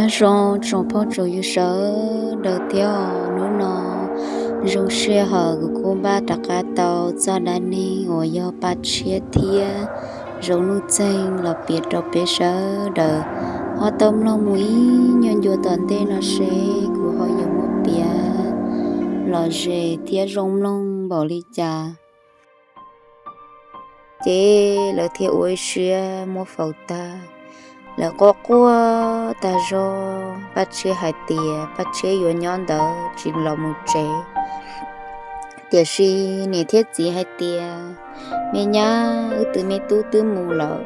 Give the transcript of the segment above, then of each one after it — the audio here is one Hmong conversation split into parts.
Nyob zoo tsoom phooj tsoom ywg sawv daws thiab os. Hnub no zoo sij hawm kuv kuj npaj rov qab tau txoj dab neeg uas yog Paj Tshiab thiab Zoov Nuj Txeeg los piav rau peb sawv daws ho tau mloog mus ib nyuag ncua tom ntej no seb kuv ho yuav muab piav los zem thiab zoo mloog npaum li cas. Ces lawv thiaj ua ib siab muab faus tag. Lawv quaj quaj tag zog, Paj Tshiab hais tias Paj Tshiab yuav nyob ntawd tsis los mus tsev. Tiam sis niam thiab txiv hais tias, me nyab, wb tus me tub twb mus lawm,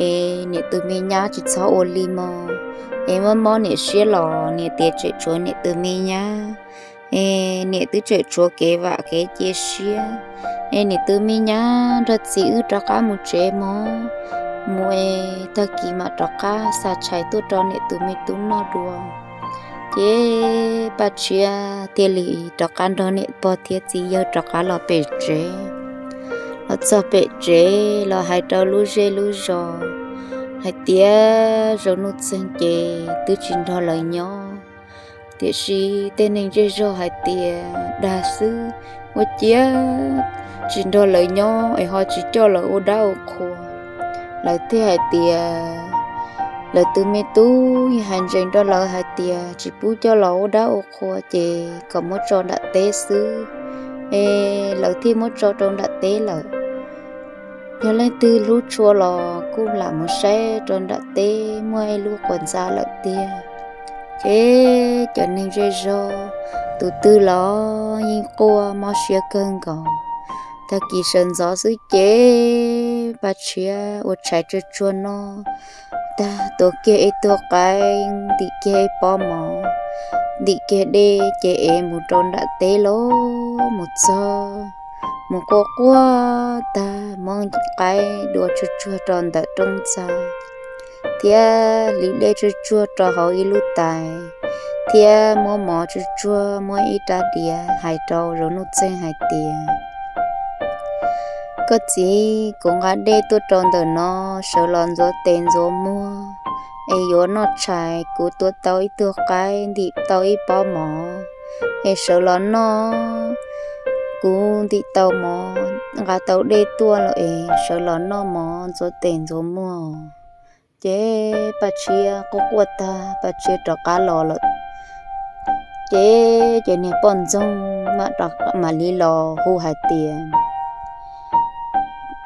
es niam tus me nyab tsis txhob ua li mog, es muab mob niam siab los niam tias tseem tshuav niam tus me nyab, es niam twb tseem tshuav kev vam kev cia siab, es niam tus me nyab nrog txiv wb rov qab mus tsev mog, mus es tag kis mam rov qab xa tshais tuaj rau niam tus me tub noj dua. Ces Paj Tshiab thiaj li rov qab nrog niam pog thiab txiv yawg rov qab los pem tsev. Los txog pem tsev los hais rau lub zej lub zos hais tias Zoov Nuj Txeeg ces twb tsis nrog lawv nyob. Tiam sis tej neeg zej zog hais tias dag xwb, ua ciav tsis nrog lawv nyob es ho tsis coj lawv ua dab ua qhua. Lawv thiaj hais tias lawv tus me tub hais ntsees rau lawv hais tias tsis pub coj los ua dab ua qhua ces kom muab tso nram teb xwb, es lawv thiaj muab tso rau nram teb lawm. Yog leej twg hlub tshua los kuj lam mus saib rau nram teb muaj ib lub quas ntxa lawm tiag. Ces cov neeg zej zog tus twg los yeej quaj mob siab kawg nkaus. Tag kis sawv ntxov xwb ces Paj Tshiab ua tshais tsuag tsuag noj tag, tuav kiag ib tug qaib, ntim kiag ib pob mov, ntim kiag dej ces ev mus rau nram teb lawm. Mus txog mus quaj quaj tag, muab qaib dua tsuag tsuag rau ntawm rooj ntxa, thiab hliv dej tsuag tsuag rau hauv ib lub tais, thiab muab mov tsuag tsuag muab ib rab diav hais rau Zoov Nuj Txeeg hais tias, koj txiv, kuv nqa dej tuaj rau ntawm no, sawv los ntxuav tes ntxuav muag es yuav noj tshais. Kuv tua tau ib tug qaib, ntim tau ib pob mov es sawv los noj. Kuv ntim tau mov, nqa tau dej tuaj lawm es sawv los noj mov ntxuav tes ntxuav muag. Ces Paj Tshiab quaj quaj tag, Paj Tshiab rov qab los lawm. Ces cov niag poj ntxoog mam li los hu hais tias,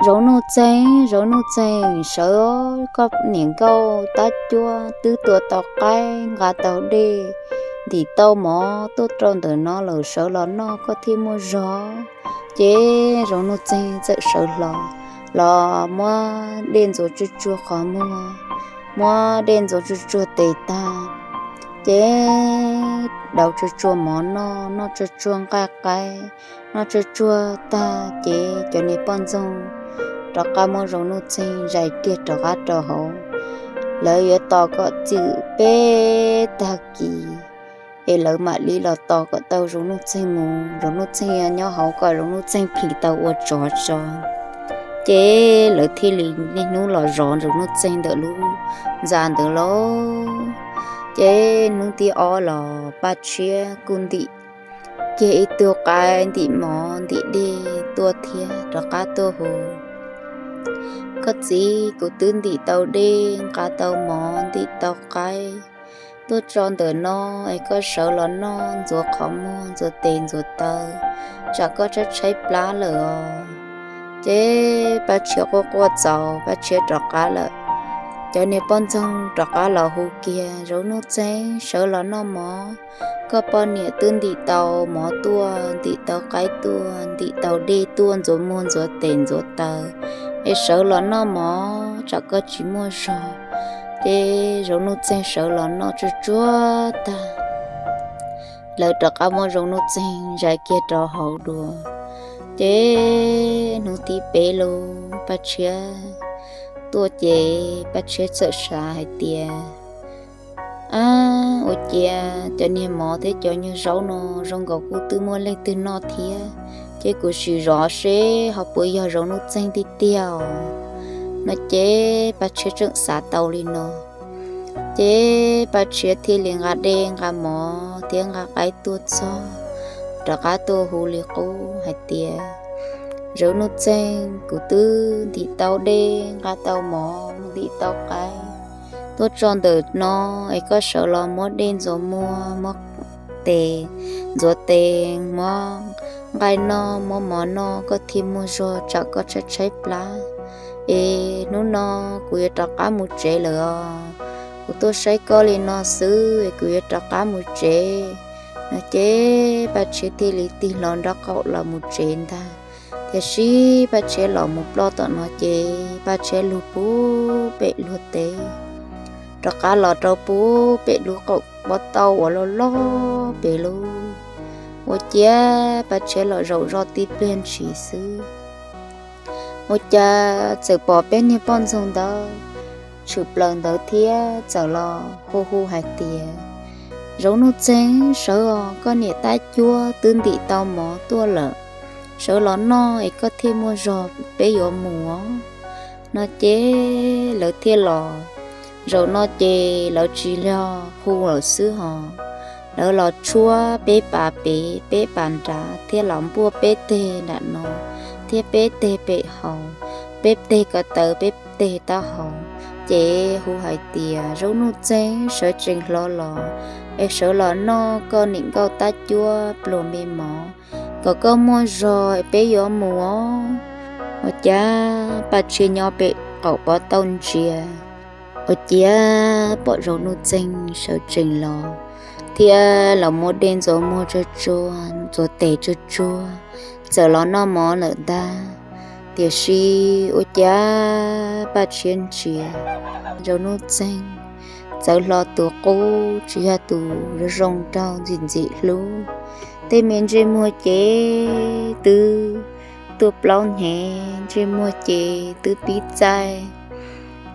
Zoov Nuj Txeeg, Zoov Nuj Txeeg, sawv, koj niam nkauj tab cuab twb tua tau qaib, nqa tau dej, ntim tau mov tuaj rau ntawm no lawm, sawv los noj koj thiaj muaj zog. Ces Zoov Nuj Txeeg txawm sawv hlo los muab dej ntxuav tsuag tsuag qhov muag, muab dej ntxuav tsuag tsuag tes tag, ces dauv tsuag tsuag mov noj, noj tsuag tsuag nqaij qaib, noj tsuag tsuag tag ces cov niag poj ntxoog rov qab muab Zoov Nuj Txeeg zais kiag rov qab rau hauv. Lawv yuav tos kom txwm peb tag kis es lawv mam li los tos kom tau Zoov Nuj Txeeg mus, Zoov Nuj Txeeg nyob hauv kom Zoov Nuj Txeeg phim tau ua tsov tso. Ces lawv thiaj li niaj hnub los zov Zoov Nuj Txeeg ntawm lub ntxa ntawd lauj. Ces hnub thib ob los Paj Tshiab kuj ntim kiag ib tug qaib, ntim mov ntim dej tuaj thiab rov qab tuaj hu, koj txiv, kuv twb ntim tau dej, nqa tau mov, ntim tau qaib tuaj tso ntawm no es koj sawv los noj ntxuav qhov muag, ntxuav tes ntxuav taw, tsam koj tshaib tshaib plab lawm os. Ces Paj Tshiab quaj quaj txaus, Paj Tshiab rov qab lawm. Cov niag poj ntxoog rov qab los hu kiag, Zoov Nuj Txeeg, sawv los noj mov. Koj poj niam twb ntim tau mov tuaj, ntim tau qaib tuaj, ntim tau dej tuaj, ntxuav muag ntxuav tes ntxuav taw, es sawv los noj mov, tsam koj tsis muaj zog. Ces Zoov Nuj Txeeg sawv los noj tsuag tsuag tag, lawv rov qab muab Zoov Nuj Txeeg zais kiag rau hauv dua. Ces hnub thib peb los Paj Tshiab tuaj ces Paj Tshiab txawm xav hais tias, ab, ua ciav cov niag mov thiab cov niag zaub no zoo nkaus kuj twb muaj leej twg noj thiab, ces kuv sim zov seb ho puas yog Zoov Nuj Txeeg tiag tiag os. No ces Paj Tshiab tseem xav tau li no, Ces Paj Tshiab thiaj li nqa dej nqa mov thiab nqa qaib tuaj txog, rov qab tuaj hu li qub hais tias, Zoov Nuj Txeeg, kuv twb ntim tau dej nqa tau mov ntim tau qaib tuaj tso ntawm no, es koj sawv los muab dej ntxuav muag, muab tes ntxuav tes, muab nqaij noj muab mov noj koj thiaj muaj zog, tsam koj tshaib tshaib plab. Es hnub no kuv yuav rov qab mus tsev lawm os. Kuv tuaj saib koj li no xwb es kuv yuav rov qab mus tsev. No ces Paj Tshiab thiaj li tig hlo nraub qaum los mus tsev ntag. Tiam sis Paj Tshiab los mus ploj tom no ces Paj Tshiab lug puag pem luag teb, rov qab los rau puag pem lub qaum pob tau uas loj loj pem lub. Ua ciav Paj Tshiab los zaum zoj tib pliag ntshis xwb, ua cas txawm pom peb niag poj ntxoog ntawd tshwm plaws ntawd thiab txawm los hu hu hais tias, Zoov Nuj Txeeg, sawv os, koj niam tab cuab twb ntim tau mov tuaj lawm, sawv los noj es koj thiaj muaj zog, peb yuav mus os. No ces lawv thiaj los. Zaum no ces lawv tsis yog hu lawm xwb hos, lawv los tshuab peb pas pem peb pas nrad thiab los npuaj peb teg nram no thiab peb teg pem hauv, peb teg ko taw peb teg taub hau, ces hu hais tias, Zoov Nuj Txeeg, sawv tsees hlo los es sawv los noj koj niam nkauj tab cuab pluas me mov kom koj muaj zog es peb yuav mus os. Ua cas Paj Tshiab nyob pem qaum pob tau ntsia, ua ciav pom Zoov Nuj Txeeg sawv tsees los thiab los muab dej ntxuav muag tsuag tsuag, ntxuav tes tsuag tsuag, txawm los noj mov lawm ntag. Tiam sis ua cas Paj Tshiab ntsia Zoov Nuj Txeeg txawv hlo tus qub, tsis yog tus zoo zoo nraug ntxim ntxim hlub. Tej me ntsej muag ces twb tuaj plaub hnyev, ntsej muag ces twb pib txaij.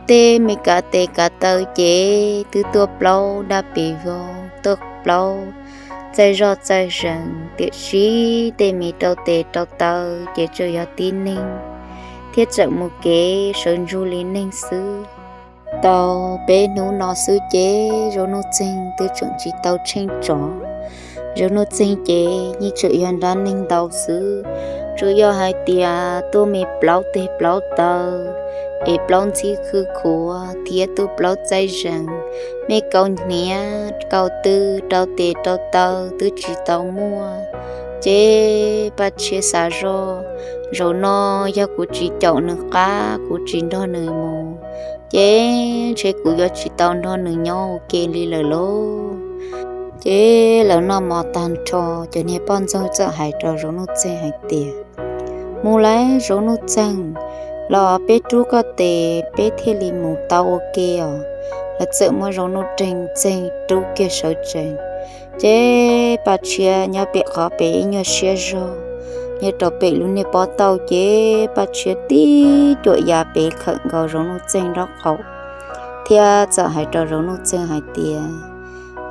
Tej me kav tes kav taw ces twb tuaj plaub dab pes vog, tuaj plaub txaij zoj txaij zees, tiam sis tej me rau tes rau taw ces tsuas yog tib neeg thiab tseem mus kev sawv ntsug li neeg xwb. Tau peb hnub no xwb ces Zoov Nuj Txeeg twb tseem tsis tau tsheej tsov. Zoov Nuj Txeeg ces yeej tseem yog nrab neeg ntau xwb, tsuas yog hais tias tuaj me plaub teg plaub taw es plaub ntxhib khwb khuav thiab tuaj plaub txaij zees, me kaus hniav kaus tw rau tes rau taw twb tsis tau muaj. Ces Paj Tshiab xav zoj, zaum no yog kuv tsis caum nws qab, kuv tsis nrog nws mus, ces ntshe kuv yuav tsis tau nrog nws nyob ua ke li lawm lauj. Ces lawv noj mov tag nrho, cov niag poj ntxoog txawm hais rau Zoov Nuj Txeeg hais tias, Mus lauj Zoov Nuj Txeeg, los peb rub koj tes peb thiaj li mus tau ua ke os. Lawv txawm muab Zoov Nuj Txeeg rub kiag sawv tsees. Ces Paj Tshiab nyob pem qhov pem ib nyuag siab zog, nyob rau pem lub niag pob tauj, ces Paj Tshiab tib cuam ya pem khawm nkaus Zoov Nuj Txeeg nraub qaum thiab txawm hais rau Zoov Nuj Txeeg hais tias,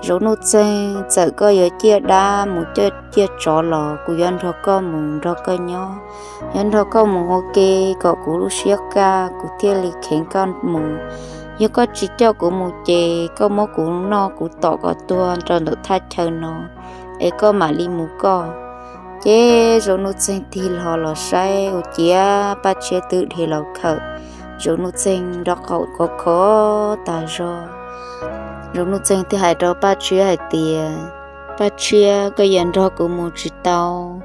Zoov Nuj Txeeg, txawm koj yuav ciaj dab mus ciaj tsov los kuv yuav nrog koj mus nrog koj nyob, yuav nrog koj mus ua ke kom kuv lub siab kaj kuv thiaj li kheev koj mus. Yog koj tsis coj kuv mus ces koj muab kuv noj kuv tom kom tuag rau ntawm thaj chaw no es koj mam li mus koj. Ces Zoov Nuj Txeeg tig hlo los saib ua ciav Paj Tshiab twb dhia los khawm Zoov Nuj Txeeg nraub qaum khov kho tas zog. Zoov Nuj Txeeg thiaj hais rau Paj Tshiab hais tias, Paj Tshiab, koj yuav nrog kuv mus tsis tau.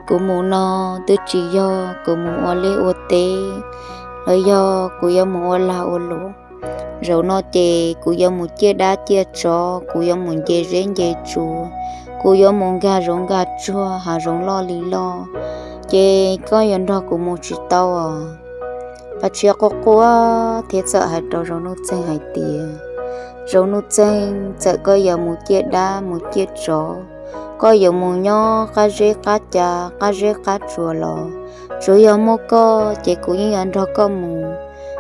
Kuv mus no twb tsis yog kuv mus ua liaj ua teb, los yog kuv yuav mus ua lag ua luam. Zaum no ces kuv yuav mus ciaj dab ciaj tsov, kuv yuav mus nce zeb nce tsua, kuv yuav mus nkag zoov nkag tsuag hav zoov loj li loj, ces koj yuav nrog kuv mus tsis tau os. Paj Tshiab quaj quaj thiab txawm hais rau Zoov Nuj Txeeg hais tias, Zoov Nuj Txeeg, txawm koj yuav mus ciaj dab mus ciaj tsov, koj yuav mus nyob qab zeb qab ca qab zeb qab tsua los, tsuav yog muaj koj ces kuv yeej yuav nrog koj mus.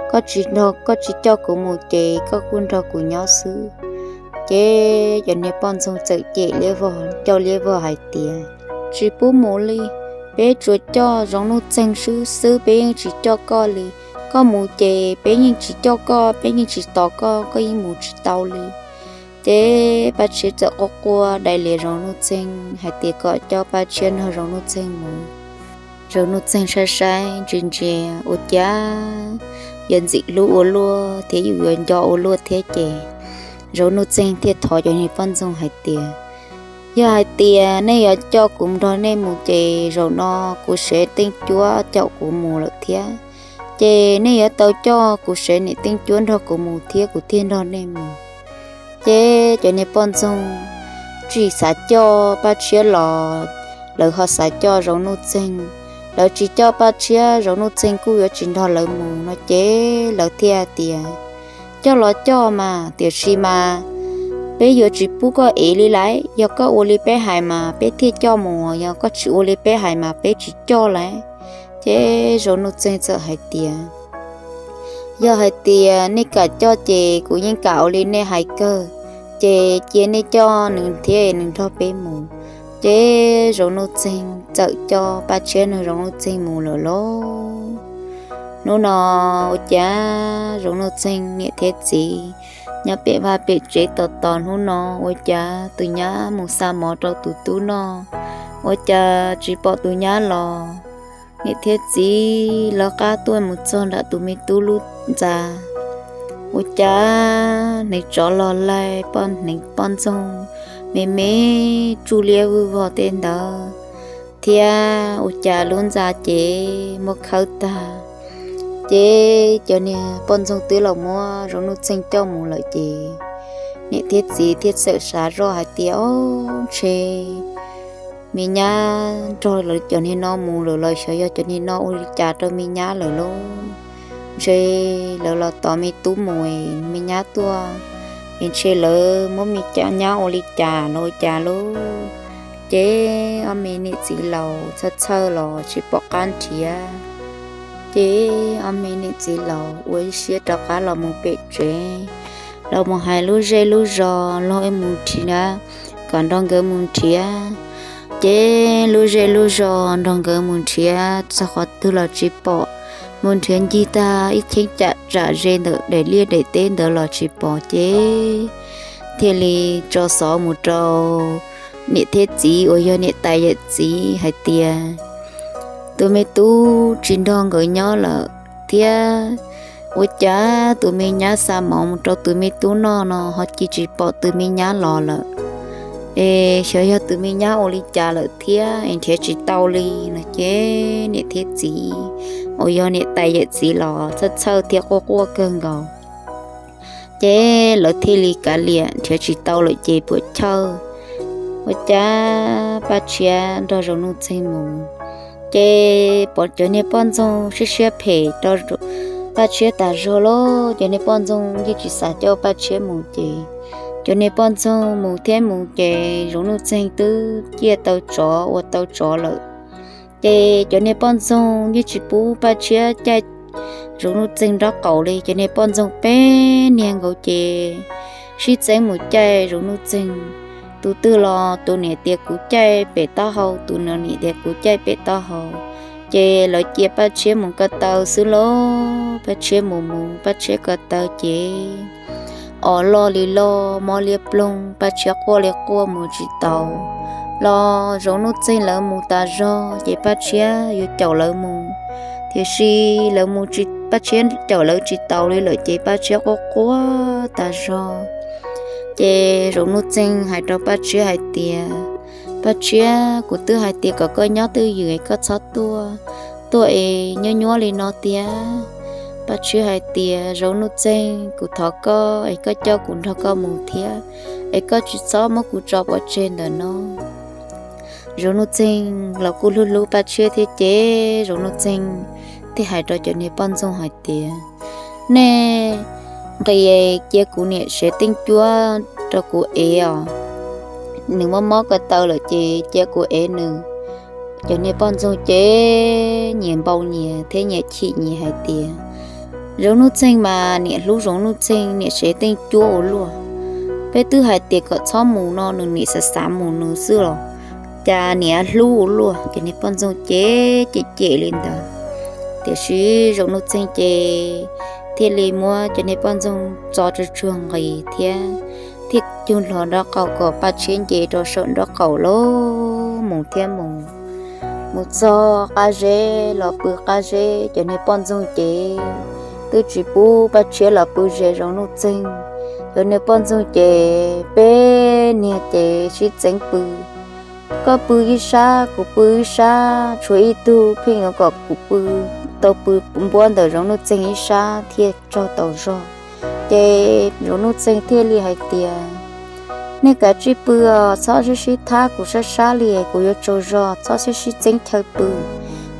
Koj tsis nrog, koj tsis coj kuv mus ces koj kuj nrog kuv nyob xwb. Ces cov niag poj ntxoog txawm cem liab vog, coj liab vog hais tias, Tsis pub mus li, peb tsuas coj Zoov Nuj Txeeg xwb xwb, peb yeej tsis coj koj li. Koj mus ces peb yeej tsis coj koj, peb yeej tsis tos koj, koj yeej mus tsis tau li. Ces Paj Tshiab txawm quaj quaj dai lias Zoov Nuj Txeeg hais tias kom coj Paj Tshiab nrog Zoov Nuj Txeeg mus. Zoov Nuj Txeeg saib saib ntsia ntsia ua cas yuav ntxim hlub ua luaj thiab yus yuav nco ua luaj thiab ces Zoov Nuj Txeeg thiaj thov cov niag poj ntxoog hais tias, yog hais tias nej yuav coj kuv nrog nej mus ces zaum no kuv sev teej cuab caum kuv mus lawm thiab. Ces nej yuav tau coj kuv sev niam teej cuab nrog kuv mus thiab kuv thiaj nrog nej mus. Ces cov niag poj ntxoog tsis xav coj Paj Tshiab los lawv ho xav coj Zoov Nuj Txeeg. Lawv tsis coj Paj Tshiab Zoov Nuj Txeeg kuj yuav tsis nrog lawv mus no ces lawv thiaj tias, coj los coj mas, tiam sis mas peb yuav tsis pub koj ev li lawm, yog koj ua li peb hais mas peb thiaj coj mus, yog koj tsis ua li peb hais mas peb tsis coj lawm. Ces Zoov Nuj Txeeg txawm hais tias, yog hais tias nej kam coj ces kuv yeej kam ua li nej hais kawg, ces cia nej coj nws thiab nws nrog peb mus. Ces Zoov Nuj Txeeg txawm coj Paj Tshiab nrog Zoov Nuj Txeeg mus lawm lauj. Hnub no ua cas Zoov Nuj Txeeg niam thiab txiv nyob pem vaj pem tsev tos tos hnub no ua cas tus nyab mus xa mov rau tus tub noj, ua cas tsis pom tus nyab los. Niam thiab txiv lawv qab tuaj mus txog nram tus me tub lub ntxa, ua cas hneev tsov los laig, poj hneev poj ntxoog me me tsuj liab vwj vog tej ntawd, thiab ua cas lub ntxa ces muab khawb tag. Ces cov niag poj ntxoog twb los muab Zoov Nuj Txeeg coj mus lawm ces niam thiab txiv thiaj txawm xav zoj hais tias, o, ntshe me nyab nrog lawv cov niag no mus lawm los xyov yog cov niag no ua li cas rau me nyab lawm lauj. Ntshe lawv los tos me tub mus, me nyab tuaj es ntshe lawv muab me nyab ua li cas los ua cas lauj. Ces ob me niam txiv laus txhawj txhawj los tsis pom qab nrhiav. Ces ob me niam txiv laus ua ib siab rov qab los mus pem tsev, los mus hais lub zej lub zos los mus nrhiav, kom nrog nkawd mus nrhiav. Ces lub zej lub zos nrog nkawd mus nrhiav txog qhov twg los tsis pom, mus nrhiav ncig tag ib cheeb tsam ze ntawm daim liaj daim teb ntawd los tsis pom ces thiaj li tso xov mus rau niam thiab txiv uas yog niam tais yawm txiv hais tias, tus me tub tsis nrog nkawd nyob lawm thiab ua cas tus me nyab xa mov mus rau tus me tub noj no ho cia tsis pom tus me nyab los lawm. Es xyov yog tus me nyab ua li cas lawm thiab es nrhiav tsis tau li no ces niam thiab txiv uas yog niam tais yawm txiv los txhawj txhawj thiab quaj quaj kawg nkaus. Ces lawv thiaj li kav liam nrhiav tsis tau lawm ces puam chawj, ua cas Paj Tshiab nrog Zoov Nuj Txeeg mus. Ces pom cov niag poj ntxoog siab siab phem rau Paj Tshiab tas zog lauj, cov niag poj ntxoog yeej tsis xav coj Paj Tshiab mus ces cov niag poj ntxoog mus thiab mus ces Zoov Nuj Txeeg twb ciaj tau tsov ua tau tsov lawm. Ces cov niag poj ntxoog yeej tsis pub Paj Tshiab caij Zoov Nuj Txeeg nraub qaum li, cov niag poj ntxoog peb niag nkaus ces sib txeeb mus caij Zoov Nuj Txeeg. Tus twg los tus niam tias kuv caij pem taub hau, tus no niam tias kuv caij pem taub hau. Ces lawv cia Paj Tshiab mus ko taw xwb lauj, Paj Tshiab mus mus Paj Tshiab ko taw ces os loj li loj, mob liab ploog, Paj Tshiab quaj li quaj mus tsis tau los Zoov Nuj Txeeg lawv mus tas zog ces Paj Tshiab yuav caum lawv mus, tiam sis lawv mus tsis, Paj Tshiab caum lawv tsis taus li lawm ces Paj Tshiab quaj quaj tas zog. Ces Zoov Nuj Txeeg hais rau Paj Tshiab hais tias, Paj Tshiab, kuv twb hais tias kom koj nyob twj ywm es koj txhob tuaj, tuaj es nyuaj nyuaj li no tiag. Paj Tshiab hais tias, Zoov Nuj Txeeg, kuv thov koj es koj coj kuv nrog koj mus thiab, es koj tsis txhob muab kuv tso pov tseg ntawm no. Zoov Nuj Txeeg los kuj hlub hlub Paj Tshiab thiab ces Zoov Nuj Txeeg thiaj hais rau cov niag poj ntxoog hais tias, nej nqis cia kuv niam sev teej cuab rau kuv ev os. Nws mob mob ko taw lawm ces cia kuv ev nws. Cov niag poj ntxoog ces nyias npau nyias thiab nyias chim nyias hais tias, Zoov Nuj Txeeg mas niam hlub Zoov Nuj Txeeg, niam sev teej cuab ua luaj. Peb twb hais tias kom txhob mus no nws niam xav xav mus nws xwb los cas niam hlub ua luaj. Cov niag poj ntxoog ces cem cem li ntawd Tiam sis Zoov Nuj Txeeg ces thiaj li muab cov niag poj ntxoog txo tsuag tsuag nqis thiab thiaj cug hlo nraub qaum kom Paj Tshiab nce rau saum nraub qaum lawm mus thiab mus. Mus txog qab zeb los pw qab zeb, cov niag poj ntxoog ces twb tsis pub Paj Tshiab los pw ze Zoov Nuj Txeeg. Cov niag poj ntxoog ces peb niag ces sib txeeb pw, koj pw ib sab kuv pw ib sab, tshuav ib tug pheej yuav kom kuv pw tau pw npuab ntawm Zoov Nuj Txeeg ib sab thiaj tsaug tau zog. Ces Zoov Nuj Txeeg thiaj li hais tias, nej kav tsij pw os, txhob sib sib thab kuv sab sab li, kuv yuav tsaug zog, txhob sib sib txeeb chaw pw,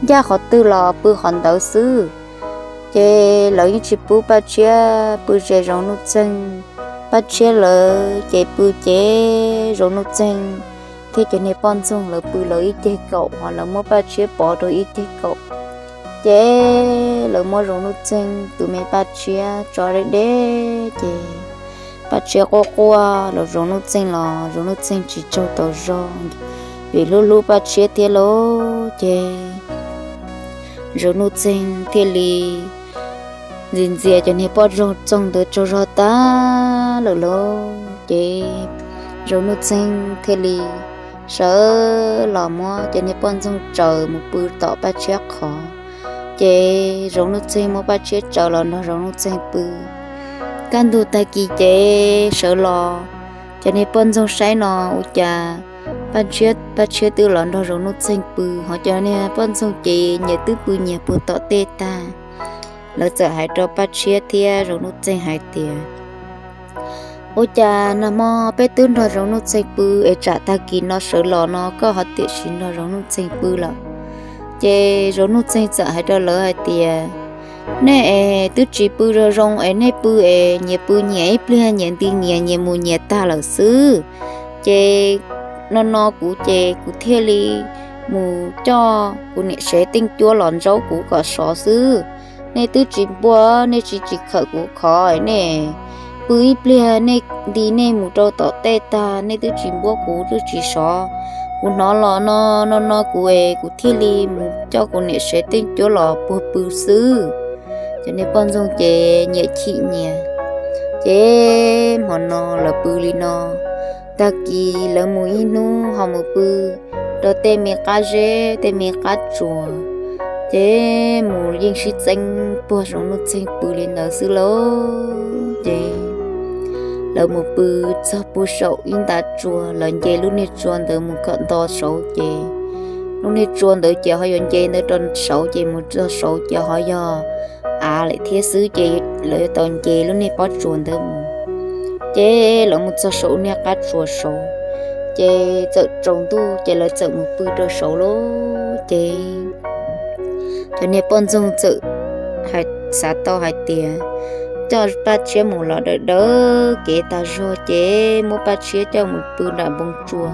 ncaj qhov twg los pw qhov ntawd xwb. Ces lawv yeej tsis pub Paj Tshiab pw ze Zoov Nuj Txeeg. Paj Tshiab lawv ces pw ces Zoov Nuj Txeeg thiab cov niag poj ntxoog lawv pw lawv ib ceg kaum, ho lawv muab Paj Tshiab pov rau ib ceg kaum. Ces lawv muab Zoov Nuj Txeeg tus me Paj Tshiab tso deb deb ces Paj Tshiab quaj quaj los Zoov Nuj Txeeg los Zoov Nuj Txeeg tsis tsaug tau zog, vim hlub hlub Paj Tshiab thiab lauj. Ces Zoov Nuj Txeeg thiaj li ntxias ntxias cov niag poj ntxoog ntawd tsaug zog tag lawm lauj. Ces Zoov Nuj Txeeg thiaj li sawv los muab cov niag poj ntxoog tsaws mus pw tom Paj Tshiab qhov. Ces Zoov Nuj Txeeg muab Paj Tshiab tsaws los nrog Zoov Nuj Txeeg pw. Kaj ntug tag kis ces sawv los, cov niag poj ntxoog saib no ua cas Paj Tshiab, Paj Tshiab twb los nrog Zoov Nuj Txeeg pw, ho cov niag poj ntxoog ces nyias twb pw nyias puag tom tej tag. Lawv txawm hais rau Paj Tshiab thiab Zoov Nuj Txeeg hais tias, ua cas nag hmo peb twb nrog Zoov Nuj Txeeg pw es tsam tag kis no sawv los no koj ho tiam sis nrog Zoov Nuj Txeeg pw lawm? Ces Zoov Nuj Txeeg txawm hais rau lawv hais tias, nej es twb tsis pw zoo zoo es nej pw es nyias pw nyias ib pliag nyias nti nyias nyias mus nyias tag lawm xwb. Ces no no kuv ces kuv thiaj li mus coj kuv niam sev teej cuab los ntsaub kuv kom sov xwb. Nej twb tsis npuaj, nej tsis tsis khawm kuv qhov, nej pw ib pliag nej nti nej mus rau tom tej tag nej twb tsis npuaj kuv twb tsis sov. Kuv hnov los no no no kuv es kuv thiaj li mus coj kuv niam sev teej cuab los puag pw xwb. Cov niag poj ntxoog ces nyias chim nyias. Ces hmo no lawv pw li no, tag kis lawv mus ib hnub ho mus pw rau tej me qab zeb tej me qab tsuas, ces mus yeej sib txeeb puag Zoov Nuj Txeeg pw li ntawd xwb lauj. Ces lawv mus pw txog puag saum ib ntav tsua, lawv nce lub niag tsua ntawd mus kom nto saud ces lub niag tsua ntawd ces ho yuav nce ntawd rau saud ces mus txog saud ces ho yog av lawm thiab xwb ces lawv yuav tau nce lub niag pob tsuas ntawd mus. Ces lawv mus txog saum niag qab tsuas saud, ces txawm tsaus ntuj ces lawv txawm mus pw rau saud lauj. Ces cov niag poj ntxoog txawm hais, xav tau hais tias coj Paj Tshiab mus los dawm dawm kev tag zog ces muab Paj Tshiab coj mus pw nram npoo tsua.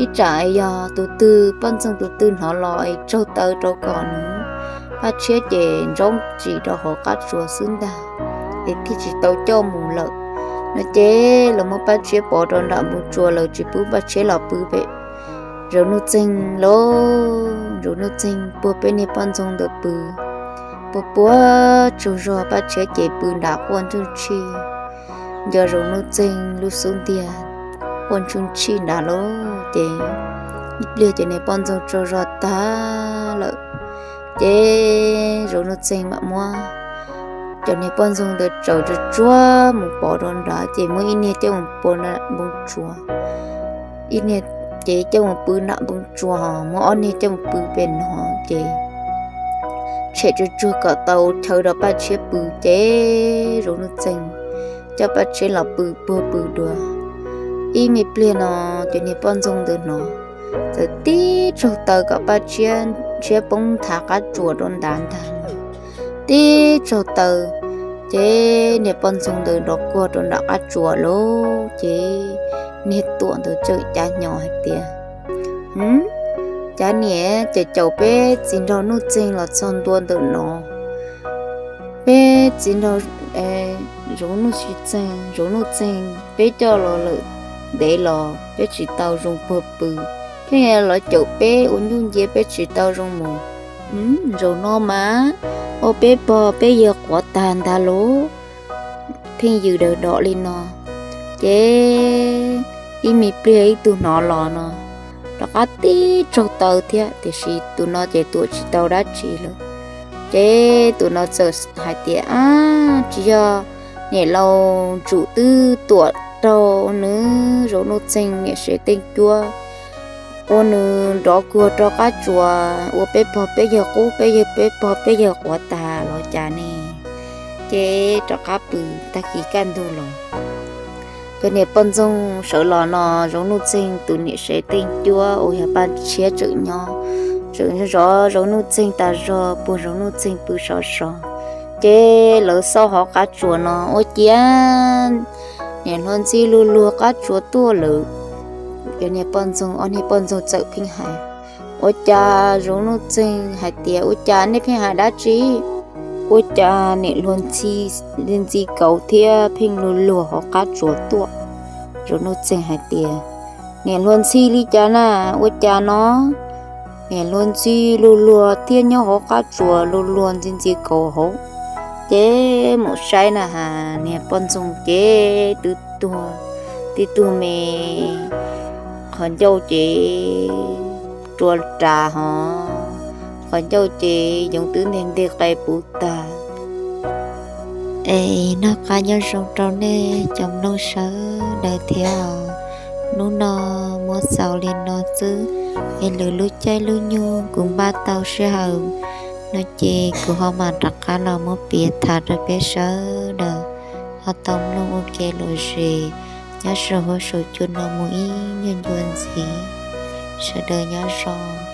Ib tsam yog tus twg poj ntxoog tus twg hnov los es tsaug taw rau kom nws, Paj Tshiab ces ntsoov tsis rau hauv qab tsuas xwb ntag, es thiaj tsis tau coj mus lawm no ces lawv muab Paj Tshiab pov rau nram npoo tsua lawm tsis pub Paj Tshiab los pw pem Zoov Nuj Txeeg lauj. Zoov Nuj Txeeg puag peb niag poj ntxoog ntawd pw, puag puag tsaug zog Paj Tshiab ces pw nram quaj ntsuj ntshij, nco Zoov Nuj Txeeg lub xub ntiag quaj ntsuj ntshij nrad lauj. Ces ib pliag cov niag poj ntxoog tsaug zog tag lawm, ces Zoov Nuj Txeeg mam muab cov niag poj ntxoog ntawd tsaws tsuag tsuag mus pov rau nrad ces muab ib niag coj mus pw nram npoo tsua, ib niag ces coj mus pw nram npoo tsua, muab ob niag coj mus pw pem no ces tshem tsuag tsuag kom tau chaw rau Paj Tshiab pw ces Zoov Nuj Txeeg coj Paj Tshiab los pw puag pw dua. Ib me pliag no cov niag poj ntxoog ntawd hnov, txawm tib tsaug taw kom Paj Tshiab, Tshiab poob nthav qab tsuas rau nrad ntag. Tib tsaug taw ces niag poj ntxoog ntawd nrov kuag rau nram qab tsuas lauj. Ces niag tuam ntawd txawm cav nyo hais tias, cav niam, ces caum peb txiv nraug Nuj Txeeg los txog ntua ntawm no, peb txiv nraug Zoov Nuj Txeeg, Zoov Nuj Txeeg peb coj los lawm ntev los peb tsis tau zoo puag pw, thiaj los caum peb ua nyuj ncia peb tsis tau zoo mus. Zaum no mas ua peb pog peb yawg quav tag ntag lauj. Pheej yws daws dom li no, ces ib me pliag ib tug hnov los no, rov qab tib tsaug taw thiab, tiam sis tus no ces tuam tsis tau dab tsi lawm. Ces tus no txawm hais tias, Ab, tsis yog niam laus Ntsum twb tuam rau nws Zoov Nuj Txeeg niam Sev Teej Cuab, ua nws nrov kuag rau qab tsuas, ua peb pog peb yawg qub, peb yawg peb pog peb yawg quav tag los cas ne? Ces rov qab pw, tag kis kaj ntug los, cov niam poj ntxoog sawv los no, Zoov Nuj Txeeg tus niam Sev Teej Cuab uas yog Paj Tshiab tseem nyob, tseem zov Zoov Nuj Txeeg tas zog, puag Zoov Nuj Txeeg pw sov so. Ces lawv xauj hauv qab tsuas no, ua cas niam hluas ntxhi luag luag qab tsuas tuaj lawm. Cov niag poj ntxoog, ob niag poj ntxoog txawm pheej hais, Ua cas Zoov Nuj Txeeg? Hais tias, Ua cas nej pheej hais dab tsi? Ua cas niam hluas ntxhi, ntxhi kauv thiab pheej luag luag hauv qab tsuas tuaj? Zoov Nuj Txeeg hais tias, Niam hluas ntxhi li cas na? Ua cas no niam hluas ntxhi luag luag thiab nyob hauv qab tsuas luag luag ntxhi ntxhi kauv hauv? Ces mus saib na has, niag poj ntxoog ces twb tuag, tib tug me qhov ncauj ces rua ras hos, qhov ncauj ces yoov twb nteg nteg qe puv tag. Es noj qab nyob zoo rau nej cov mloog sawv daws thiab. Hnub no muab xaus li no xwb, es lwm lub caij lub nyoog kuv npaj tau sij hawm no ces kuv ho mam rov qab los muab piav tham rau peb sawv daws ho tau mloog ua ke lom zem nyob saum huab saum cua no mus ib nyuag ncua ntxiv. Sawv daws nyob zoo.